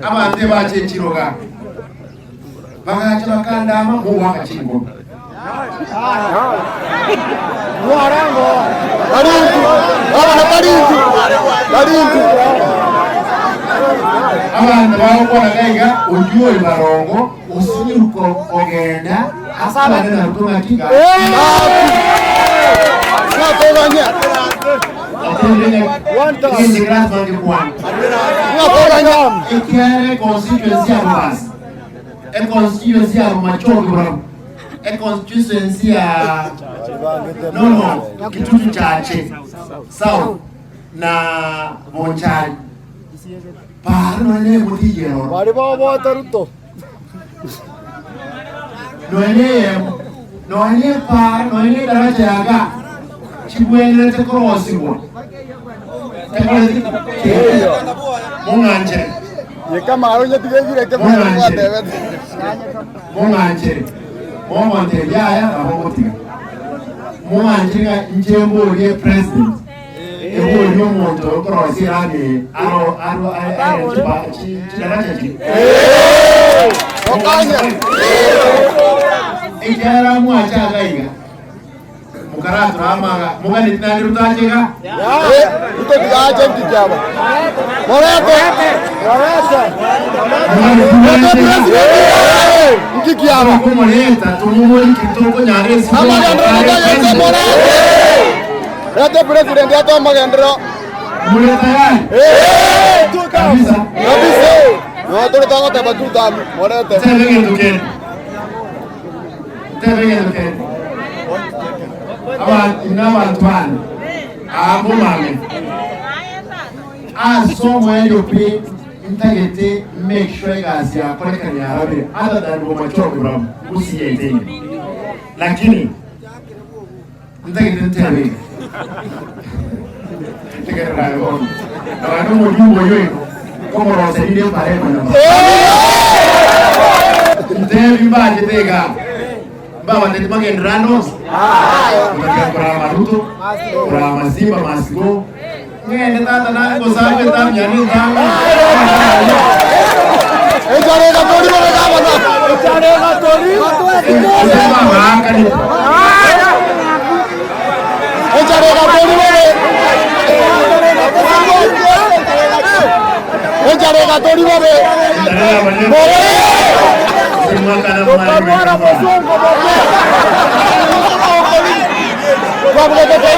Abanto ebache echiroga, bagacha bakandama mogoaka chinkobi. Abanto bagokwana gaiga, oyio ore barongo osinyirwe kogenda ase abanene na Ruto ng'aki gaki. Ekiagera econstituency ya Bobasi, econstituency ya Bomachoge Borabu, econstituency ya no no Kitutu Chache South na Bonchari para nonya na emoti eyero Bari baoboete Ruto. Nonya neyemo, nonya nepaara, nonya nedaraja yaga chibwenerete korosigwa, tekoreti kende. Mong'anchere, mong'anchere, mong'anchere, mogontebia yaya nabo ngotiga. Mong'anchere ng'a inche mborie president, eborie omonto okorosia erami eye aro aro aere chiba chidaraja chiri. Ekiagera mwacha iga iga, mokaratura amaga, moganeti naende rotache iga? Moganeti naende iga? Tokomoreta tomomorike tokonyara esiko Reta president atoe amagenderero. More tayari? Kabisa. Kabisa. Noo tore togoteba two term, morete. Tebe egento kende. Tebe egento kende. Aba inwe abanto bane aa momame ase omoerio pi ntagete make sure egasi yakorekana yarabire other than bomachoge bravo gusii yaito engima lakini Ntagete ntebe iga. Tegerera aye bono. Nonya nomojumbe oyio igo, nkomoroseria inde empara ekonyama. Ntebi mbachete igaa, mbabateti magenderere ande onsi? Otatiga korama Ruto, korama Simba must go. Ng'ende tata na ngosabe etamu yane entambe. Enchara egatori bobe gabana. Enchara egatori. Ase bagaakani. Enchara egatori bobe. Enchara egatori bobe. Bobe. Tokarwara bosongo bobe. Twabugete.